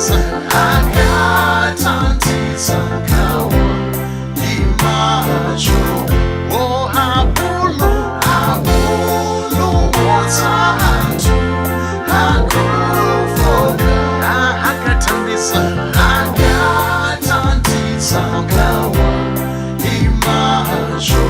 Akathandiza, akathandiza nkawa imacho. Oh, apulu, apulu motsantu akufoka. Akathandiza, akathandiza nkawa imacho.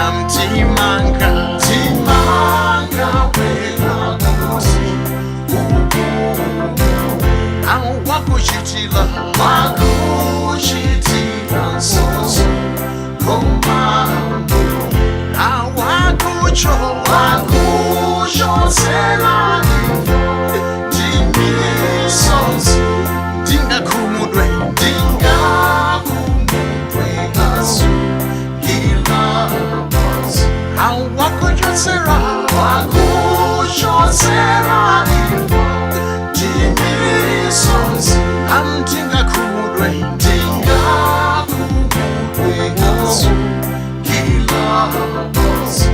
Amtimanga, timanga wena kuti awakuchitila, wakuchitila nsoso komambo, awakucho, wakuchosela ndimisozi, ndingakhumudwe, ndingakhumudwe asu Wakuchosera, wakuchosera ndimisozi, amdingakhumudwe, ndingakhumudwe asu ngilaphozi.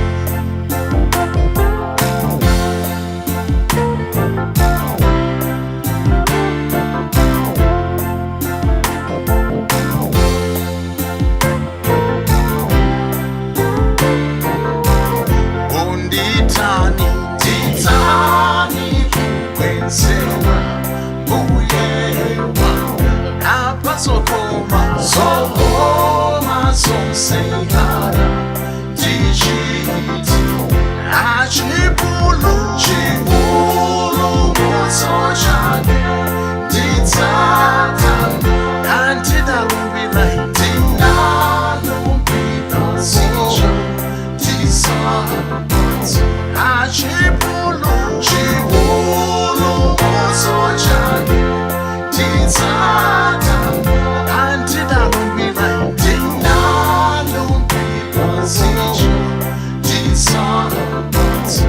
Undithani, ndithani kukwenzela mbuye wanga, apha sokoma, sokoma somseyihara ndichithi achipulu, chipulu mutsochane nditsathanda andinalumbila, ndinalumbila sitsha ndisaphatsi achipulu, chipulu mutsochane nditsathanda andinalumbila, ndinalumbila sitsha ndisaphatsi.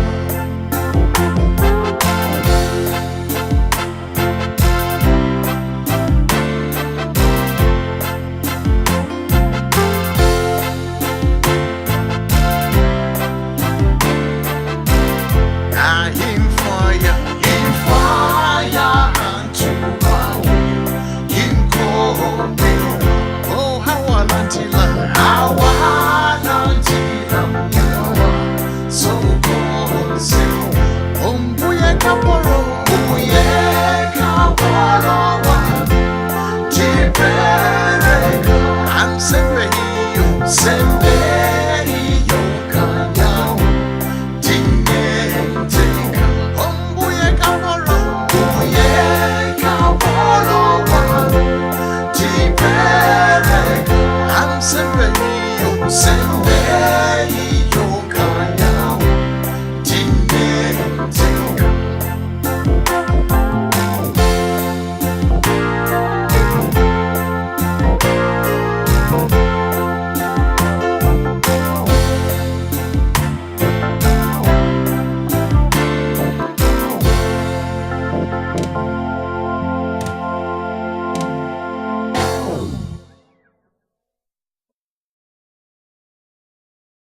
Imfaya, imfaya antuwawe, inkomela. Oh, hawalandila, hawalandila mnyawa, sokonze. Umbuye kaporo, mbuye kaporo wami, tipereka. Amsembe hiyo, sembe.